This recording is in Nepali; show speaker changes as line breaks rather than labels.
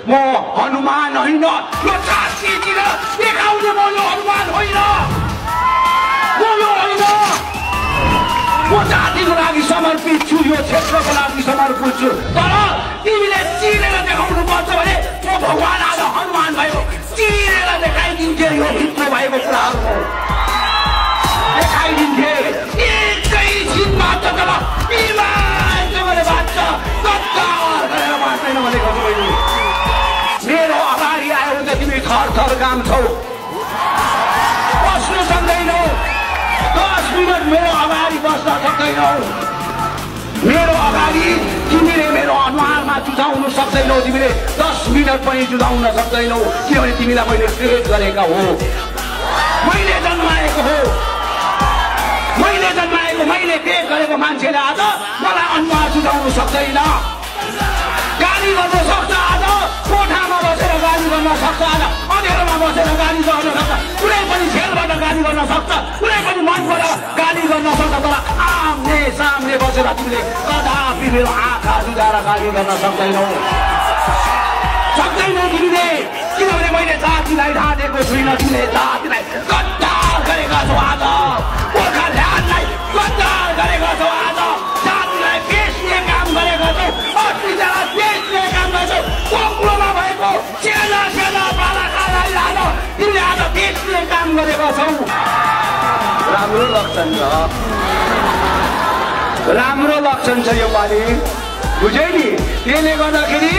म हनुमान होइन, यो छातीतिर देखाउने म यो हनुमान होइन, म यो होइन। म जातिको लागि समर्पित छु, यो क्षेत्रको लागि समर्पित छु। तर तिमीले चिनेर देखाउनु पर्छ भने म भगवान आज हनुमान भयो, चिनेर देखाइदिन्थे यो भित्र भएको कुराहरू देखाइदिन्थे। एकैछिनमा तल इमानले बाँच्छ, गद्दार गरेर बाँच्दैन भनेको छु मैले। मेरो अगाडि आयो भने तिमी थर काम्छौ, बस्नु सक्दैनौ। 10 मिनट मेरो अगाडि बस्न सक्दैनौ। मेरो अगाडि तिमीले मेरो अनुहारमा जुझाउन सक्दैनौ, तिमीले 10 मिनट पनि जुझाउन सक्दैनौ, किनभने तिमीलाई मैले क्रिएट गरेका हो, मैले जन्माएको हो, मैले क्रिएट गरेको मान्छेले आज मलाई अनुहार जुझाउन सक्दैन। गाली गर्न सक्छ, आज कोठामा बसेर गाली गर्न सक्छ, आज अँध्यारोमा बसेर गाली गर्न सक्छ, कुनै पनि खेलबाट गाली गर्न सक्छ, कुनै पनि मनबाट गाली गर्न सक्छ। तर आम्ने सामने बसेर तिमीले कदापि मेरो आँखा जुझाएर गाली गर्न सक्दैनौ तिमीले, किनभने मैले जातिलाई ढाँटेको छुइनँ। तिमीले जातिलाई गद्दार गरेका छौ, आज गोर्खाल्यान्डलाई गद्दार गरेका छौ, आज जातिलाई बेच्ने काम गरेका छौ, अस्मितालाई बेच्ने काम गर्छौ। कोक्रोमा भएको सेना बालाखालाई लान तिमीले आज बेच्ने काम गरेका छौ। राम्रो लक्षण छ, राम्रो लक्षण छ यो पालि, बुझ्यौ नि? त्यसले गर्दाखेरि